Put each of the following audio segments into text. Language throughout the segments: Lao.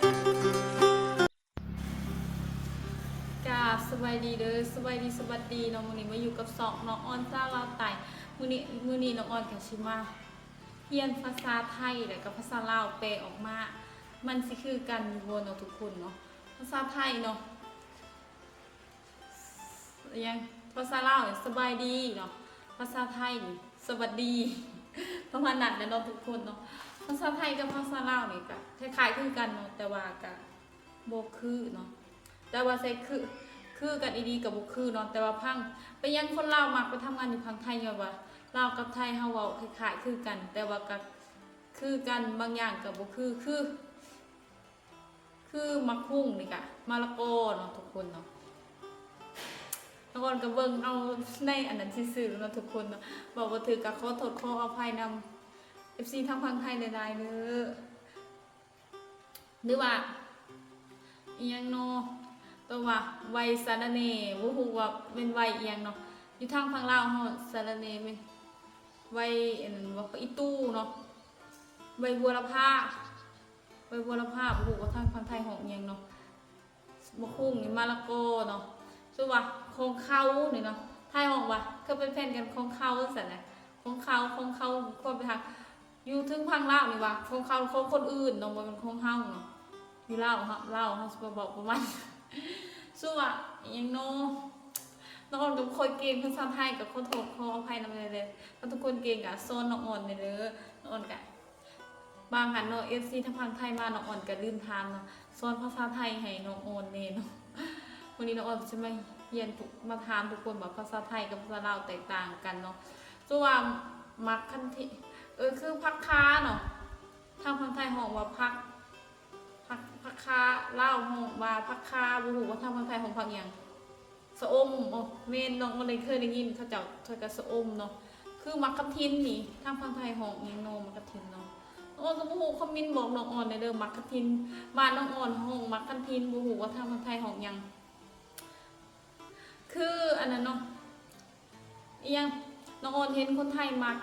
ກາບສະບາຍດີເດີ ສະບາຍດີ ສະຫວັດດີເນາະ. ມື້ນີ້ມາຢູ່ກັບຊ່ອງນ້ອງອອນສາວລາວໃຕ້. ມື້ນີ້ ມື້ນີ້ນ້ອງອອນກະຊິມາຮຽນພາສາໄທ ແລະກະພາສາລາວແປອອກມາ ມັນຊິຄືກັນຢູ່ບໍ່ເນາະທຸກຄົນເນາະ. ພາສາໄທເນາະ ອີຫຍັງ ພາສາລາວນີ້ສະບາຍດີເນາະ, ພາສາໄທນີ້ສະຫວັດດີ ປະມານນັ້ນແຫຼະເນາະທຸກຄົນເນາະ. ພາສາໄທກັບພາສາລາວນີ້ກະຄ້າຍໆຄືກັນເນາະ ແຕ່ວ່າກະບໍ່ຄືເນາະ. ແຕ່ວ່າໃສ່ຄື ຄືກັນອີ່ຫຼີກະບໍ່ຄືເນາະ. ແຕ່ວ່າພັງ ເປັນຫຍັງຄົນລາວມັກໄປທຳງານຢູ່ພັງໄທ ຍ້ອນວ່າລາວກັບໄທເຮົາເວົ້າຄ້າຍໆຄືກັນ ແຕ່ວ່າກະຄືກັນ ບາງຢ່າງກະບໍ່ຄື ຄື ຄືໝາກຫຸ່ງນີ້ກະ ມະລະກອເນາະທຸກຄົນເນາະ. ນ້ອງອອນກະເບິ່ງເອົາໃນອັນນັ້ນຊື່ໆເນາະທຸກຄົນເນາະ. ເວົ້າບໍ່ຖືກກະຂໍໂທດຂໍອະໄພນຳ ເອັຟຊີ ທາງຝັ່ງໄທຫຼາຍໆເດີ. ຫຼືວ່າອີ່ຫຍັງເນາະ ແປວ່າໄວສາລະເໜ່ ບໍ່ຮູ້ວ່າແມ່ນໄວອີ່ຫຍັງເນາະ. ຢູ່ທາງຝັ່ງລາວເຮົາ ສາລະເໜ່ແມ່ນໄວ ອັນນັ້ນບໍ່ ອີ່ຕູເນາະ, ໄວບົວລະພາ ໃບບົວລະພາ ບໍ່ຮູ້ວ່າທາງຝັ່ງໄທຮ້ອງອີ່ຫຍັງເນາະ. ໝາກຫຸ່ງນີ້ ມະລະກອເນາະ. ຄືວ່າຂອງເຂົານີ້ເນາະ ໄທຮ້ອງວ່າ ຄືເປັນແຟນກັນຂອງເຂົາຊັ້ນນະ. ຂອງເຂົາ ຂອງເຂົາ ຄວາມເປັນທາງ ຢູ່ເທິງຝັ່ງລາວນີ້ວ່າ ຂອງເຂົາ ຂອງຄົນອື່ນເນາະ ບໍ່ແມ່ນຂອງເຮົາເນາະ. ຢູ່ລາວເຮົາ ລາວເຮົາຊິມາເວົ້າປະມານ ຄືວ່າອີ່ຫຍັງເນາະ. ນ້ອງອອນກະບໍ່ຄ່ອຍເກັ່ງພາສາໄທ ກະຂໍໂທດຂໍອະໄພນຳແດ່ເດີ. ຖ້າທຸກຄົນເກັ່ງກະສອນນ້ອງອອນແດ່ເດີ. ນ້ອງອອນກະ ບາງອັນເນາະ ເອັຟຊີ ທາງຝັ່ງໄທມາ ນ້ອງອອນກະລືມຖາມເນາະ ສອນພາສາໄທໃຫ້ນ້ອງອອນແດ່ເນາະ. ມື້ນີ້ນ້ອງອອນຊິມາຮຽນ ມາຖາມທຸກຄົນວ່າພາສາໄທກັບພາສາລາວແຕກຕ່າງກັນເນາະ. ຄືວ່າໝາກຄັນທິ ເອີ ຄືຜັກຄາເນາະ ທາງຝັ່ງໄທຮ້ອງວ່າຜັກ ຜັກ ຜັກຄາ ລາວຮ້ອງວ່າຜັກຄາ ບໍ່ຮູ້ວ່າທາງຝັ່ງໄທຮ້ອງຜັກຫຍັງ. ຊະອົມ ໂອ ແມ່ນ ນ້ອງກໍໄດ້ເຄີຍໄດ້ຍິນເຂົາເຈົ້າເອີ້ນກັນຊະອົມເນາະ. ຄືໝາກກະທິນນີ້ ທາງຝັ່ງໄທຮ້ອງຫຍັງເນາະ ໝາກກະທິນເນາະ. ນ້ອງອອນກໍບໍ່ຮູ້ ຄອມເມັນບອກນ້ອງອອນແດ່ເດີ ໝາກກະທິນ ບ້ານນ້ອງອອນຮ້ອງໝາກກະທິນ ບໍ່ຮູ້ວ່າທາງຝັ່ງໄທຮ້ອງຫຍັງ. ຄືອັນນັ້ນເນາະ ອີ່ຫຍັງ ນ້ອງອອນເຫັນຄົນໄທມັກ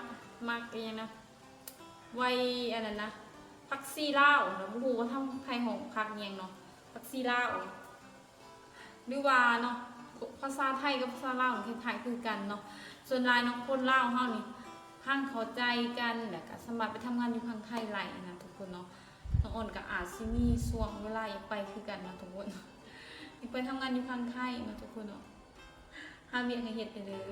ມັກອີ່ຫຍັງນະ ໄວອັນນັ້ນນະ ຜັກຊີລາວ ແລ້ວບໍ່ຮູ້ວ່າທາງໄທຮ້ອງຜັກຫຍັງເນາະ ຜັກຊີລາວ. ຫຼືວ່າເນາະ ພາສາໄທກັບພາສາລາວນີ້ຄ້າຍໆຄືກັນເນາະ. ສ່ວນຫຼາຍເນາະ ຄົນລາວເຮົານີ້ທັງເຂົ້າໃຈກັນ ແລ້ວກະສາມາດໄປທຳງານຢູ່ຝັ່ງໄທໄດ້ນະທຸກຄົນເນາະ. ນ້ອງອອນກະອາດຊິມີຊ່ວງເວລາຢາກໄປຄືກັນເນາະທຸກຄົນ ຢາກໄປທຳງານຢູ່ຝັ່ງໄທເນາະທຸກຄົນເນາະ. ຫາວຽກໃຫ້ເຮັດແດ່ເດີ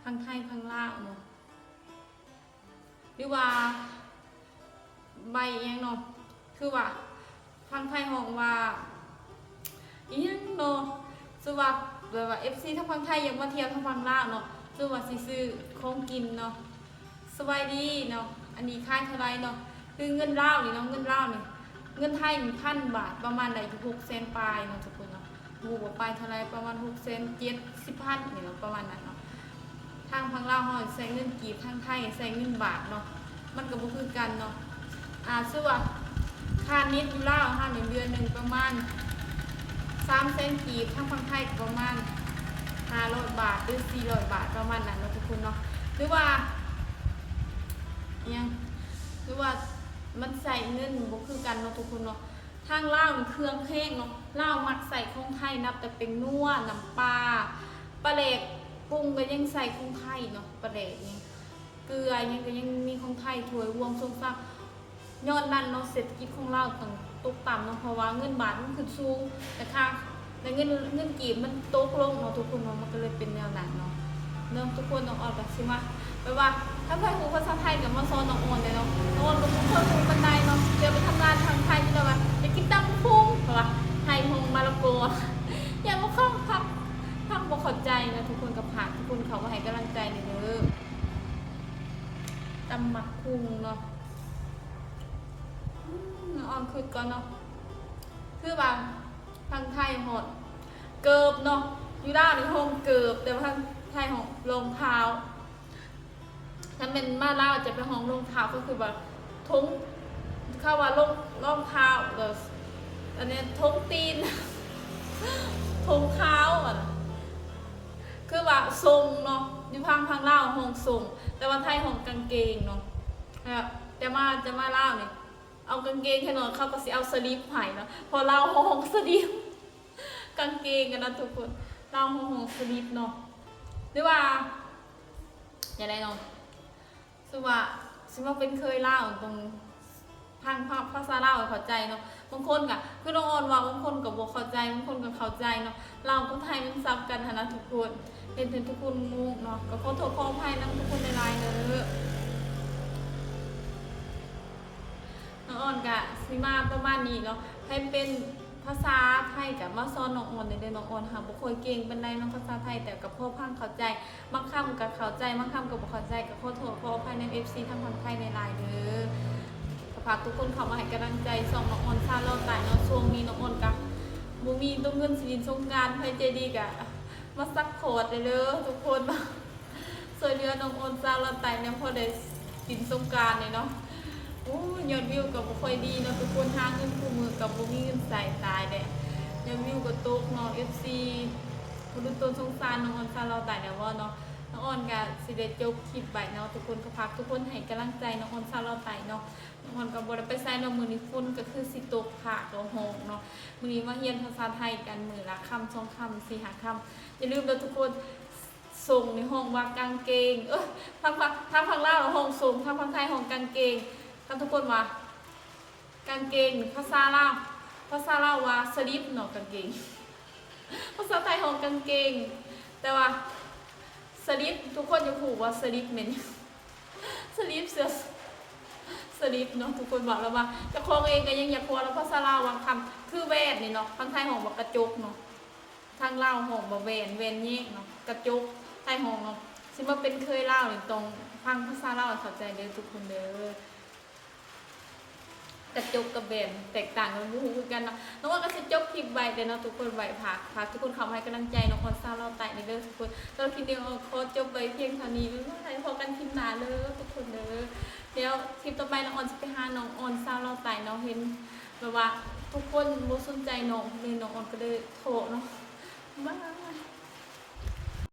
ຝັ່ງໄທຝັ່ງລາວເນາະ ຫຼືວ່າໃບອີ່ຫຍັງເນາະ ຄືວ່າຝັ່ງໄທຮ້ອງວ່າອີ່ຫຍັງເນາະ. ຄືວ່າແບບວ່າ ເອັຟຊີ ທາງຝັ່ງໄທຢາກມາທ່ຽວທາງຝັ່ງລາວເນາະ ຄືວ່າຊິຊື້ຂອງກິນເນາະ. ສະບາຍດີເນາະ ອັນນີ້ຂາຍເທົ່າໃດເນາະ? ຄືເງິນລາວນີ້ເນາະ ເງິນລາວນີ້ ເງິນໄທນີ້ພັນບາດ ປະມານໄດ້ຢູ່ຫົກແສນປາຍເນາະທຸກຄົນເນາະ. ບໍ່ຮູ້ວ່າປາຍເທົ່າໃດ ປະມານຫົກແສນເຈັດສິບພັນນີ້ເນາະ ປະມານນັ້ນເນາະ. ທາງຝັ່ງລາວເຮົາໃຊ້ເງິນກີບ ທາງໄທໃຊ້ເງິນບາດເນາະ ມັນກະບໍ່ຄືກັນເນາະ. ອາ ຄືວ່າຄ່າເນັດຢູ່ລາວເຮົານີ້ ເດືອນໜຶ່ງປະມານສາມແສນກີບ ທາງຝັ່ງໄທກະປະມານຫ້າຮ້ອຍບາດ ຫຼືສີ່ຮ້ອຍບາດ ປະມານນັ້ນເນາະທຸກຄົນເນາະ. ຫຼືວ່າອີ່ຫຍັງ ຫຼືວ່າມັນໃຊ້ເງິນບໍ່ຄືກັນເນາະທຸກຄົນເນາະ. ທາງລາວນີ້ເຄື່ອງແພງເນາະ ລາວມັກໃຊ້ຂອງໄທ ນັບແຕ່ແປ້ງນົວ ນ້ຳປາ ປາແດກປຸງກະຍັງໃຊ້ຂອງໄທເນາະ ປາແດກຫຍັງ ເກືອຫຍັງກະຍັງມີຂອງໄທ ຖ້ວຍຫວ່າງຊອງຊາມ ຍ້ອນນັ້ນເນາະ ເສດຖະກິດຂອງລາວຕ້ອງຕົກຕ່ຳເນາະ ເພາະວ່າເງິນບາດມັນຂຶ້ນສູງ ແລະ ຄ່າ ແລະ ເງິນ ເງິນກີບມັນຕົກລົງເນາະທຸກຄົນເນາະ ມັນກະເລີຍເປັນແນວນັ້ນເນາະ. ເນາະທຸກຄົນ ນ້ອງອອນກະຊິມາ ແບບວ່າ ຖ້າໃຜຮູ້ພາສາໄທກະມາສອນນ້ອງອອນແດ່ເນາະ. ນ້ອງອອນກະບໍ່ຄ່ອຍຮູ້ປານໃດເນາະ ດຽວໄປທຳງານທາງໄທ ແຕ່ວ່າຢາກກິນຕຳບັກຫຸ່ງ ເພາະວ່າໄທຮ້ອງມະລະກອ ຢ້ານບໍ່ເຂົ້າ ຟັງ ຟັງບໍ່ເຂົ້າໃຈເນາະທຸກຄົນ. ກະຝາກທຸກຄົນເຂົ້າມາໃຫ້ກຳລັງໃຈແດ່ເດີ. ຕຳໝາກຫຸ່ງເນາະ ອືມ ນ້ອງອອນຄຶດກ່ອນເນາະ ຄືວ່າທາງໄທຮ້ອງເກີບເນາະ ຢູ່ລາວນີ້ຮ້ອງເກີບ ແຕ່ວ່າທາງໄທຮ້ອງລອງເທົ້າ. ຖ້າແມ່ນມາລາວຈະໄປຮ້ອງລອງເທົ້າ ກະຄືວ່າຖົງ ເຂົາວ່າລອງ ລອງເທົ້າ ແລ້ວອັນນີ້ຖົງຕີນ ຖົງຂາວຫັ້ນນະ ຄືວ່າສົ້ງເນາະ ຢູ່ທາງ ທາງລາວຮ້ອງສົ້ງ ແຕ່ວ່າໄທຮ້ອງກາງເກງເນາະ. ແລ້ວ ຈະມາ ຈະມາລາວນີ້ ເອົາກາງເກງໃຫ້ນ້ອງ ເຂົາກໍຊິເອົາສະລິບໃຫ້ເນາະ ເພາະລາວຮ້ອງສະລິບ ກາງເກງຫັ້ນນະທຸກຄົນ ລາວຮ້ອງສະລິບເນາະ ຫຼືວ່າຈັ່ງໃດເນາະ ຄືວ່າຊິມາເປັນເຂີຍລາວ ຕ້ອງຟັງພາ ພາສາລາວໃຫ້ເຂົ້າໃຈເນາະ ບາງຄົນກໍຄືນ້ອງອອນເວົ້າ ບາງຄົນກໍບໍ່ເຂົ້າໃຈ ບາງຄົນກໍເຂົ້າໃຈເນາະ ລາວກັບໄທມັນສັບກັນຫັ້ນນະທຸກຄົນ ເຮັດໃຫ້ທຸກຄົນງົງເນາະ ກໍຂໍໂທດຂໍອະໄພນຳທຸກຄົນຫຼາຍໆເດີ. ນ້ອງອອນກະຊິມາປະມານນີ້ເນາະ ໃຜເປັນພາສາໄທກະມາສອນນ້ອງອອນແດ່ເດີ ນ້ອງອອນຫາບໍ່ຄ່ອຍເກັ່ງປານໃດເນາະ ພາສາໄທ ແຕ່ກະພໍຟັງເຂົ້າໃຈ ບາງຄຳກະເຂົ້າໃຈ ບາງຄຳກະບໍ່ເຂົ້າໃຈ ກະຂໍໂທດຂໍອະໄພນຳເອັຟຊີທາງຝັ່ງໄທຫຼາຍໆເດີ. ກະຝາກທຸກຄົນເຂົ້າມາໃຫ້ກຳລັງໃຈຊ່ອງນ້ອງອອນຊາວລາວໃຕ້ເນາະ ຊ່ວງນີ້ນ້ອງອອນກະບໍ່ມີຕົວເງິນຊິຫຼິ້ນສົງການ ໃຜໃຈດີກະມາຊັບພອດແດ່ເດີທຸກຄົນ ຊ່ວຍເຫຼືອນ້ອງອອນຊາວລາວໃຕ້ແດ່ ພໍໄດ້ຫຼິ້ນສົງການນີ້ເນາະ. ໂອ້ຍ ຍອດວິວກໍບໍ່ຄ່ອຍດີເນາະທຸກຄົນ ຫາເງິນຄູ່ມື້ກໍບໍ່ມີເງິນໃຊ້ ຕາຍແດ່ ຍອດວິວກໍຕົກເນາະ ເອັຟຊີ ບໍ່ຮູ້ຕົນສົງສານນ້ອງອອນຊາວລາວໃຕ້ແດ່ບໍ່ເນາະ. ນ້ອງອອນກໍຊິໄດ້ຈົບຄລິບໄວ້ເນາະທຸກຄົນ ກໍຝາກທຸກຄົນໃຫ້ກຳລັງໃຈນ້ອງອອນຊາວລາວໃຕ້ເນາະ. ນ້ອງອອນກໍບໍ່ໄດ້ໄປໃສເນາະ ມື້ນີ້ຝົນກໍຄືຊິຕົກ ຟ້າກໍຮ້ອງເນາະ. ມື້ນີ້ມາຮຽນພາສາໄທກັນ ມື້ລະຄຳສອງຄຳ ສີ່ຫ້າຄຳ. ຢ່າລືມເດີທຸກຄົນ ສົ້ງນີ້ຮ້ອງວ່າກາງເກງ ເອີ ທາງຝັ່ງ ທາງຝັ່ງລາວຮ້ອງສົ້ງ ທາງຝັ່ງໄທຮ້ອງກາງເກງ. ຄັນທຸກຄົນວ່າກາງເກງ ພາສາລາວ ພາສາລາວວ່າສະລິບເນາະ ກາງເກງ ພາສາໄທຮ້ອງກາງເກງ ແຕ່ວ່າສະລິບ ທຸກຄົນຢາກຮູ້ວ່າສະລິບແມ່ນຫຍັງ? ສະລິບ ເສື້ອ ສະລິບເນາະ ທຸກຄົນເວົ້າແລ້ວວ່າ ເຈົ້າຂອງເອງກໍຍັງຢາກຮູ້ເນາະ ພາສາລາວບາງຄຳ ຄືແວ່ນນີ້ເນາະ ທາງໄທຮ້ອງວ່າກະຈົກເນາະ. ທາງລາວຮ້ອງວ່າແວ່ນ ແວ່ນແຍກເນາະ ກະຈົກ ໄທຮ້ອງເນາະ. ຊິມາເປັນເຂີຍລາວນີ້ຕ້ອງຟັງພາສາລາວໃຫ້ເຂົ້າໃຈເດີທຸກຄົນເດີ. ກະຈົກກັບແວ່ນແຕກຕ່າງກັນບໍ່ຮູ້ຄືກັນເນາະ. ນ້ອງອອນກໍຊິຈົບຄລິບໄວ້ເດີເນາະທຸກຄົນ ໄວ້ຝາກ ຝາກທຸກຄົນເຂົ້າມາໃຫ້ກຳລັງໃຈນ້ອງອອນຊາວລາວໃຕ້ແດ່ເດີທຸກຄົນ. ສຳລັບຄລິບນີ້ອອນຂໍຈົບໄວ້ພຽງເທົ່ານີ້ ບາຍບາຍ ພໍ້ກັນຄລິບໜ້າເດີທຸກຄົນເດີ. ແລ້ວຄລິບຕໍ່ໄປນ້ອງອອນຊິໄປຫານ້ອງອອນຊາວລາວໃຕ້ເນາະ ເຫັນແບບວ່າທຸກຄົນບໍ່ສົນໃຈນ້ອງເລີຍ ນ້ອງອອນກໍເລີຍທໍ້ເນາະ. ບາຍ.